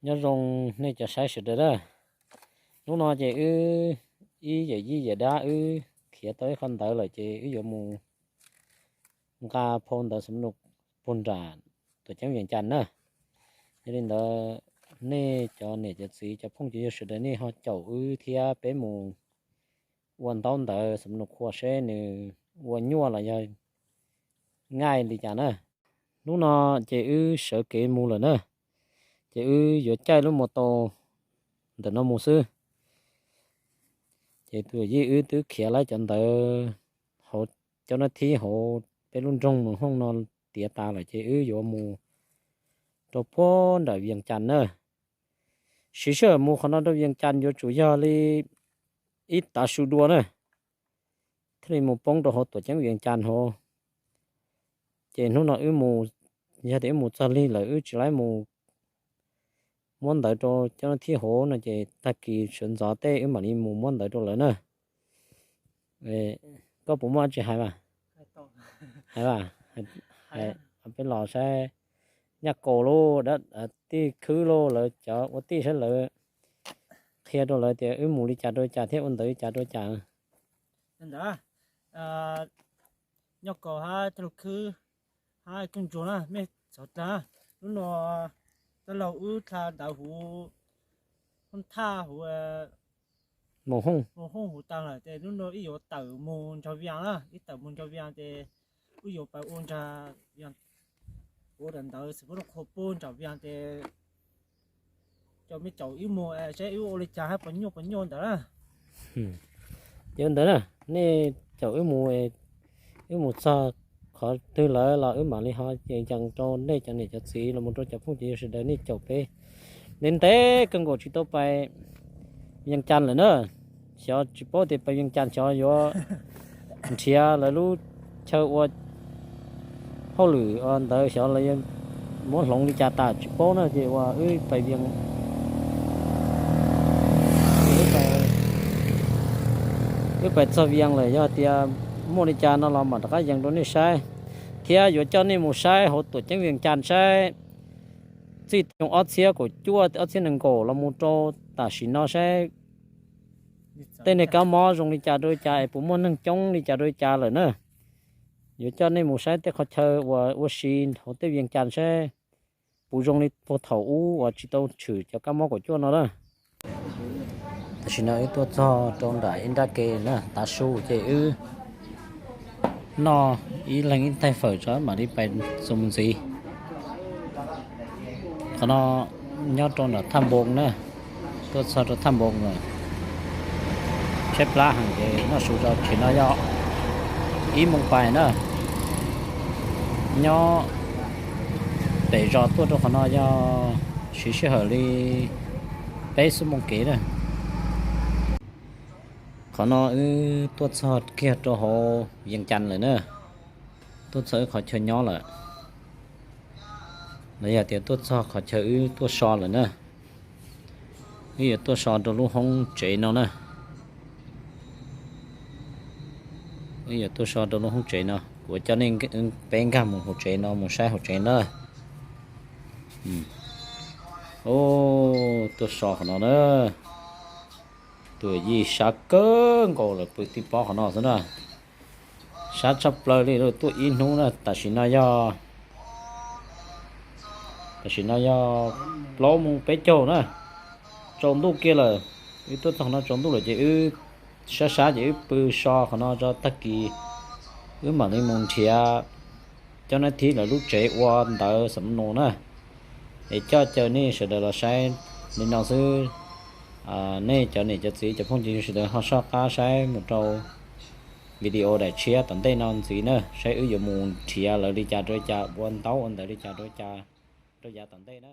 Nyob zoo nej cov saib sawv daws na. Hnub no ces wb ib yawm yij yawm dab wb khiav tau ib qho ntawv lawm ces wb yuav mus nqa phau ntawv xam nus puag nram tuam ceeb Vias Cas na. Yog li ntawd nej cov niam cov txiv cov phooj cov ywg sawv daws nej ho caum wb thiab peb mus ua ntaub ntawv xam nus qhua seb nws ua nyuaj los yog nqaij li cas na. Hnub no ces wb sawv kev mus lawm na, ces wb yuav caij lub mus tau ntawm no mus xwb. Ces tus yij wb twb khiav lawv cov ntawv hauv cov nab thib hauv peb lub nroog mus hooj no tiav tas lawm ces wb yuav mus rau puag nram Vias Cas na. Siv sij hawm mus qhov no rau Vias Cas yuav tsum yog li ib tav su dua na, thiaj li mus poob rau hauv tuam ceeb Vias Cas hauv. Ces hnub no wb mus, yog tias wb mus txog lig lawm wb tsis laib mus muab ntawv rau cov nab thib hauv no ces tag kis sawv ntxov tej wb mam li mus muab ntawv rau lawv na. Koj puas muaj dab tsi hais mas? Hais, peb los saib nyaj kaus lauj, tij khwb lauj, lawv cov ua tij saib lawv qhia rau lawv tias wb mus li cas rau li cas thiab ua ntawv li cas rau li cas. Nyaj kaus hab coj lug khwb hab koj ntsuag na mej txhov dlaag. Lub no taj laug wb dlha ntawv huv, hoob thaj huv, mus hooj huv taag lawm ces lub no wb yuav tawm mus nrug Vias na, wb tawm mus nrug Vias ces wb yuav pais ua nrug Vias, ua daim ntawv xam nus qhua puag nram Vias ces coj mej caum wb mus saib wb ua li cas hab puas nyuaj puas nyuaj ntawd na. Ces ua ntawd na, nej caum wb mus, wb mus txog qhov twg lawm los wb mam li ho yees rau nej cov niam cov txiv los mus rau cov phooj cov ywg sawv daws nej caum peb. Ntev ntev kawg nkaus tsis tau pais Vias Cas lawm na. Xyov tsis paub tias pais Vias Cas xyov yuav nrhiav lawv lub chaw ua hauj lwm ntawd xyov lawv yuav muab hloov li cas tas tsis paub na ces uas wb pais Vias, wb pais txog Vias lawm yog tias muaj li cas no los mam rov qab yees rau nej saib, thiab yuav coj nej mus saib hauv tuam ceeb Vias Cas saib txij xyoo ob txhiab kaum cuaj ob txhiab nees nkaum los mus rau tam sim no saib tej neeg kab mob zoo li cas rau li cas es puas muaj neeg coob li cas rau li cas lawm na. Yuav coj nej mus saib tej qhov chaw uas ua si hauv tej Vias Cas saib puas zoo li puag thaum ub uas tsis tau tshwm cov kab mob kaum cuaj no na. Tam sim no wb tuaj txog rau nram ib nrab ke na, tav su ces wb noj ib leeg ib taig fawm tso mam li pais txuas mus ntxiv. Qhov no nyob rau nram Thaj Npoo na, tuaj txog rau Thaj Npoo lawm. Tshaib plab heev ces noj su tso, tam sim no yog ib moos pais na. Nyob pem zos tuaj rau qhov no yog siv sij hawm li peb xuab moos kev na. Qhov no wb tuaj txog kiag rau hauv Vias Cas lawm na, tuaj txog wb qhov chaw nyob lawm. Los yog tias tuaj txog qhov chaw wb tuaj so lawm na. Wb yuav tuaj so rau lub hoob tsev no na. Wb yuav tuaj so rau lub hoob tsev no, kuv coj nej peb nkag mus hauv tsev no mus saib hauv tsev na. Tuaj so qhov no na. Tus yij sab kawg nkaus lawm pw tij pob qhov no xwb na. Sab tshaj plaws li lawm, tuaj ib hnub na. Tam sim no yog, tam sim no yog plaub moos peb caug na, tsaus ntuj kiag lawm. Wb tuaj txog qhov no tsaus ntuj lawm ces wb sab sab ces wb pw so qhov no tso, tag kis wb mam li mus nrhiav cov nab thib lawv lub tsev ua ntawv xam nus na. Es coj caw nej sawv daws los saib li no xwb. Nej cov niam cov txiv cov phooj cov ywg sawv daws ho soj qab saib mus rau video daim tshiab tom ntej no ntxiv na, saib wb yuav mus nrhiav lawv li cas rau li cas, ua ntaub ua ntawv li cas rau li cas rau yav tom ntej na.